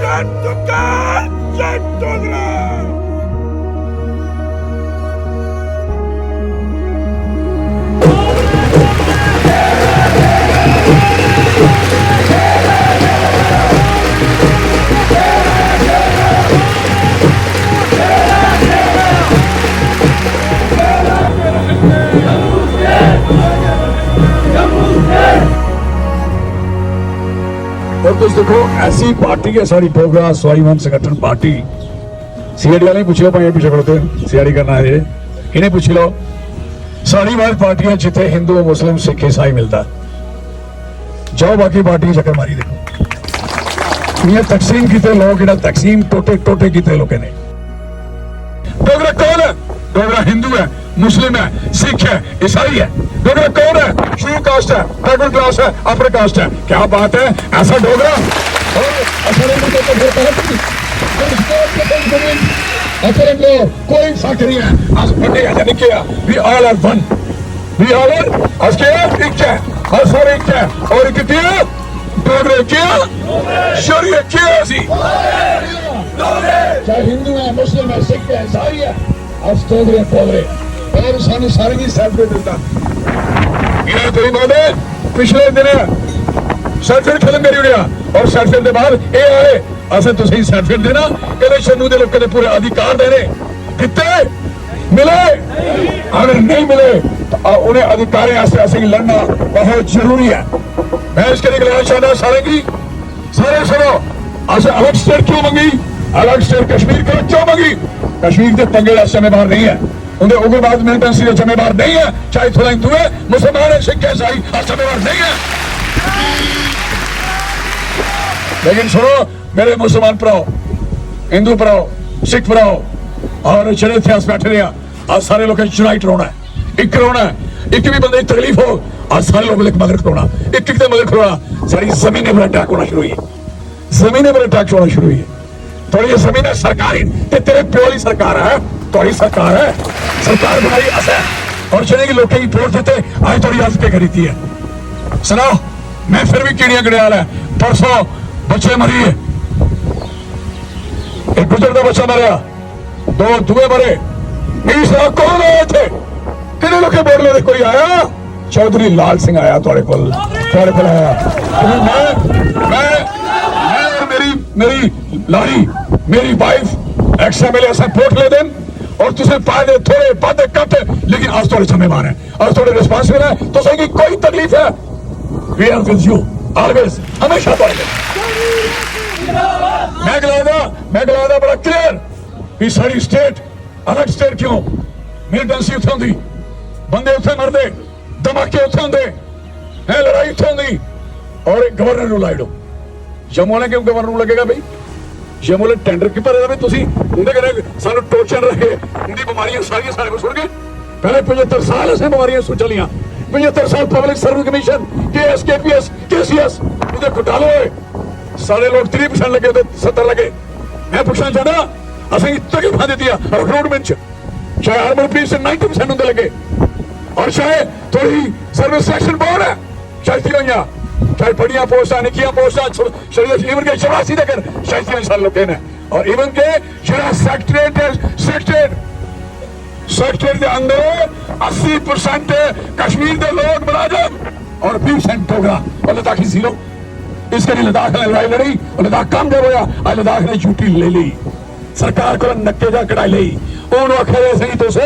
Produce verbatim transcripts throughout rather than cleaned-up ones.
जय डोगरा। और तुस दिक्खो, ऐसी पार्टी ऐ साढ़ी डोगरा स्वाभिमान संगठन पार्टी। सीआईडी आह्लें गी पुच्छी लैओ, भाएं पिच्छें खड़ोते सीआईडी करन आए दे, इ'नें पुच्छी लैओ। साढ़ी बात पार्टी ऐ जित्थै हिंदू, मुस्लिम, सिख, ईसाई मिलदा। जाओ बाकी पार्टियां चक्कर मारी देखो, इ'यां तकसीम कीते लोक, जेह्ड़ा तकसीम टोटे टोटे कीते लोकें ने। डोगरा कौन ऐ? डोगरा हिंदू ऐ, मुस्लिम ऐ, सिख ऐ, ईसाई ऐ। डोगरा कौन ऐ? शेड्यूल कास्ट ऐ, बैकवर्ड क्लास ऐ, अपर कास्ट ऐ। क्या बात है, ऐसा डोगरा। और असल में तो फिर कहा कि असल में कोई फर्क नहीं है, अस बड़े हैं या निक्के हैं, we all are one। We all are, अस क्या है? इक है, अस सारे इक है। और इक क्या? डोगरे क्या? शरीय क्या सी? चाहे हिंदू है, मुस्लिम है, सिख है, ईसाई है, अस डोगरे डोगरे। और सानू सारे की सर्टिफिकेट दिता। मेरा कोई बात है, पिछले दिन सर्टिफिकेट खत्म करी उड़िया और सर्टिफिकेट के बाद ये आए, असें तुसें सर्टिफिकेट देना, कहते चन्नू दे लोकें दे पूरे अधिकार देने, दिते, मिले? अगर नहीं मिले तो आ-, उन्हें अधिकारें आस्तै असें लड़ना बहुत जरूरी है। मैं इसके लिए कहना चाहता सारे की, सारे सुनो, असें अलग स्टेट क्यों मंगी? अलग स्टेट कश्मीर का क्यों मंगी? कश्मीर के पंगे दा जिम्मेवार नहीं है, उनके उग्रवाद मिलिटेंसी का जिम्मेवार नहीं है, चाहे थोड़ा हिंदू है, मुसलमान है, सिख है, ईसाई, अस जिम्मेवार नहीं है। लेकिन सुनो, मेरे मुसलमान भराओ, हिंदू भराओ, सिख भराओ और जेह्ड़े इत्थै अस बैठे दे आं, अस सारे लोकें यूनाइट रौह्ना ऐ, इक रौह्ना ऐ। इक बी बंदे गी तकलीफ हो, अस सारे लोक इक मगर खड़ोना, इक इक दे मगर खड़ोना। सारी जमीनें पर अटैक होना शुरू होई गे, जमीनें पर अटैक होना शुरू होई गे। थुआढ़ी जमीन ऐ सरकारी, ते तेरे प्यो दी सरकार ऐ, थुआढ़ी सरकार ऐ, सरकार बनाई असें, और जिनेंगी लोकें गी वोट दित्ते, अज्ज थुआढ़ी हालत केह् करी दी ऐ? सनाओ। मैं फिर भी कीड़ियां गड़ेआल ऐ, परसों बच्चे मरी गे, एक गुजर दा बच्चा मरेआ, दो दूए मरे। मिगी सनाओ, कौन आया इत्थे? किन्ने लोकें वोट लेदे? कोई आया? चौधरी लाल सिंह आया थुआढ़े कोल, थुआढ़े कोल आया। क्योंकि मैं, मैं, मैं और मेरी, मेरी लाड़ी, मेरी वाइफ, एक्स एमएलए असें वोट लेदे न, और तुसें पाए दे थोड़े बद्ध घट्ट, लेकिन अस थुआढ़े जिम्मेवार हैं, अस थुआढ़े रिस्पांसिबल हैं। तुसें गी कोई तकलीफ है, we are with you always, हमेशा थुआढ़े कन्नै। मैं गलाए दा, मैं गलाए दा बड़ा क्लियर, भी साढ़ी स्टेट अलग स्टेट क्यों? मिलिटेंसी उत्थे होंदी, बंदे उत्थे मरदे, धमाके उत्थे होंदे, हैं, लड़ाई उत्थे होंदी, और गवर्नर नू लाई ओड़ो। जम्मू आह्लें क्यों गवर्नर नू लगेगा भाई? जम्मू आह्ले टेंडर की भरे दा भाई? तुसी उंदे कन्नै सानू टोचन रहे, उंदी बमारियां सारियां साढ़े कोल सुन गए। पैह्ले पचत्तर साल असें बमारियां सुन चलियां, पचत्तर साल public service commission, KAS, KPS, KCS, उंदे घोटाले होए, साढ़े लोक त्रीह् परसेंट लग्गे ते सत्तर लग्गे। मैं पुच्छना चाहना, असें तकलीफां दित्तियां रिक्रूटमेंट च, चाहे हरमनप्रीत सिंह नाइंटी परसेंट उंदे लग्गे, और चाहे थोड़ी सर्विस सिलेक्शन बोर्ड है, शायद होइयां, चाहे बड़ियां पोस्टां, निक्कियां पोस्टां, शरीर इवन के चौरासी तक शायद सारे लोकें ने, और इवन के जेह्ड़ा सेक्रेटरीट है, सेक्रेटरीट, सेक्रेटरीट दे अंदर अस्सी परसेंट कश्मीर दे लोक मुलाजम और बीस परसेंट डोगरा और लद्दाखी जीरो। इस करी लद्दाख ने लड़ाई लड़ी और लद्दाख कामयाब होया। अज लद्दाख ने यूटी ले ली, सरकार को नक्के जा कढ़ाई ली। उन्होंने आखे दे सही, तुस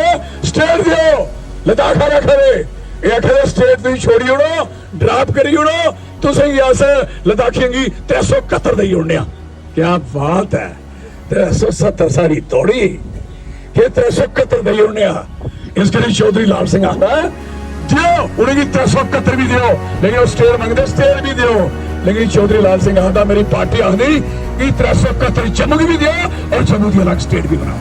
स्टेट दियो, लद्दाख वाले आखे दे, ये आखे दे स्टेट तुम छोड़ी उड़ो, ड्रॉप करी उड़ो, तुसेंगी अस लद्दाखियों गी त्रै सौ कत्तर देई ओड़ने आं। क्या बात है, त्रै सौ सत्तर साढ़ी तोड़ी, ये त्रै सौ कत्तर देई ओड़ने आं। इस करी चौधरी लाल सिंह आखदा, दियो, उ'नेंगी त्रै सौ कत्तर भी दियो, लेकिन ओह् स्टेट मंगदे, स्टेट भी दियो। लेकिन चौधरी लाल सिंह आखदा, मेरी पार्टी आखदी कि त्रै सौ कत्तर जम्मू गी भी दियो और जम्मू दी अलग स्टेट भी बनाओ।